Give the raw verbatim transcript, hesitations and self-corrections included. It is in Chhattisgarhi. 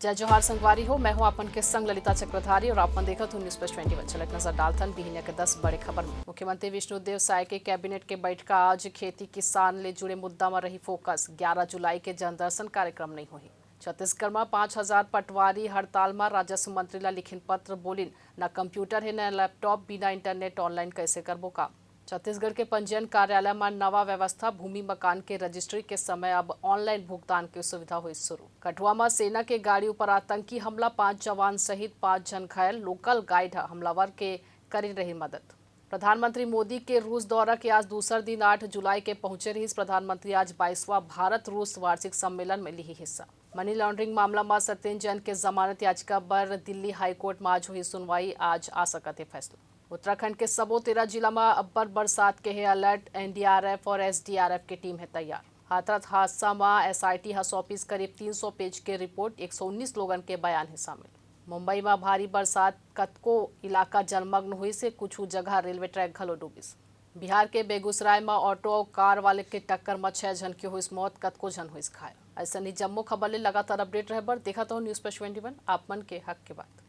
जय जोहार संगवारी हो, मैं हूं आपन के संग ललिता चक्रधारी और आपन देखत हो News Flash twenty one। चलत नजर डालथन बिहनिया के दस बड़े खबर में। मुख्यमंत्री विष्णुदेव साय के कैबिनेट के बैठका आज खेती किसान ले जुड़े मुद्दा म रही फोकस। ग्यारह जुलाई के जनदर्शन कार्यक्रम नहीं होही। छत्तीसगढ़ म पाँच हजार पटवारी हड़ताल म राजस्व मंत्री ला लिखिन पत्र, बोलिन न कंप्यूटर हे न लैपटॉप, बिना इंटरनेट ऑनलाइन कैसे करबो काम। छत्तीसगढ़ के पंजीयन कार्यालय म नवा व्यवस्था, भूमि मकान के रजिस्ट्री के समय अब ऑनलाइन भुगतान के सुविधा होइस शुरू। कठुआ म सेना के गाड़ी ऊपर आतंकी हमला, पांच जवान शहीद, पांच झन घायल, लोकल गाइड ह हमलावर के करिन रही मदद। प्रधानमंत्री मोदी के रूस दौरा के आज दूसर दिन आठ जुलाई के पहुंचे रहिस प्रधानमंत्री। आज बाईसवां भारत रूस वार्षिक सम्मेलन में लिही हिस्सा। मनी लॉन्ड्रिंग मामला म सत्येन जैन के जमानत याचिका बर दिल्ली हाईकोर्ट म आज होही सुनवाई, आज आ सकत हे फैसला। उत्तराखंड के सबो तेरह जिला म अब्बड़ बरसात के हे अलर्ट, एनडीआरएफ और एसडीआरएफ के टीम हे तैयार। हाथरस हादसा म एसआईटी ह सौंपिस करीब तीन सौ पेज के रिपोर्ट, एक सौ उन्नीस लोगन के बयान हे शामिल। मुंबई म भारी बरसात, कतको इलाका जलमग्न होइस हे, कुछु जगह रेलवे ट्रैक घलो डूबिस। बिहार के बेगूसराय म ऑटो अउ कार वाले के टक्कर म छह झन के होइस मौत, कतको झन होइस घायल। अइसन ही जम्मो खबर ले लगातार अपडेट रहे बर देखत रहव News Flash twenty one, आप मन के हक के बात।